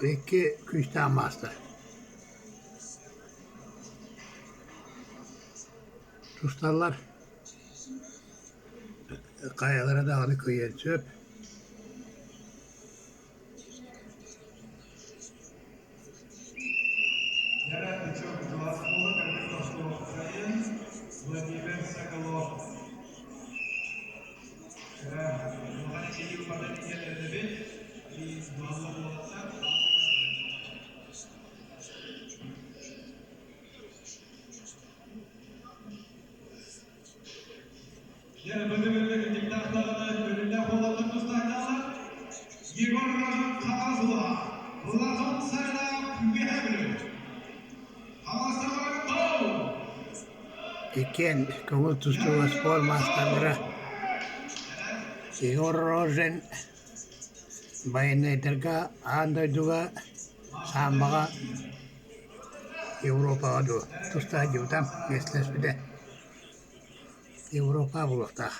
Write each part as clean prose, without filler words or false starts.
Икки күүстээх маастар Тусталлар, хайалара даҕаны кыайыан сөп. Иккиэн көҥүл тустууга спорт маастардара Егор Рожин байыаннайдарга аан дойдуга саамбаҕа Европаҕа дуу туста сылдьыбыта, миэстэлэспитэ. Европа буолуохтаах.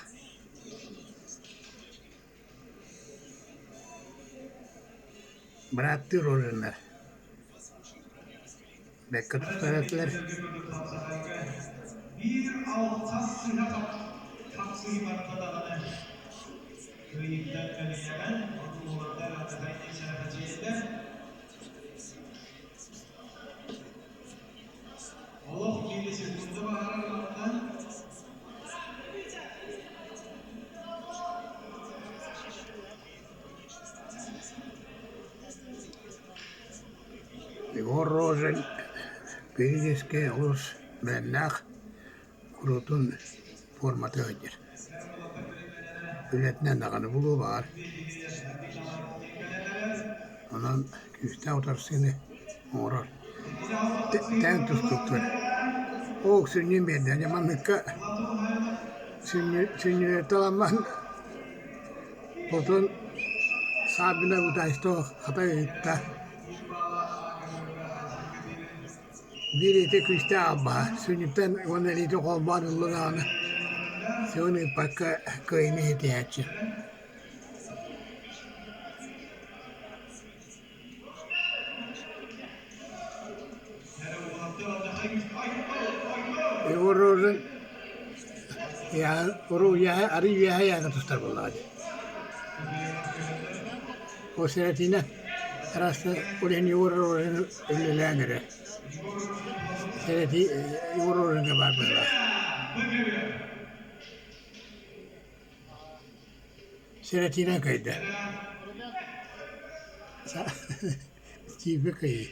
Бырааттыы Рожиннар бэккэ тустар этилэр. Егор Рожин физическэй олус бэлэмнээх, куруутун формата сылдьар. Үлэтинэн даҕаны булуо баҕар. Онон күүстээх утарсыыны оҥорор. Тэҥ тустууктар. Оо, сүнньүн биэрдэ. Дьэ манныкка сүнньүнү таламман хотун Саабына Утайство хата ыытта. Биир ити күүстээх албаһа сүнньүттэн уонна илиитин холбоон ылла даҕаны сүгүн ыыппакка кыайыыны ситиһээччи. Егор Рожин арыы үөһэ ыйааһыҥҥа тустар буоллаҕа дии. Ол Сератина араста ол иһин Егор Рожин үлэлээн эрэр. Сэрэтии Егор Рожиҥҥа баар быһыылаах. Сэрэтиинэн кыайда. Тиийбит кыайыы.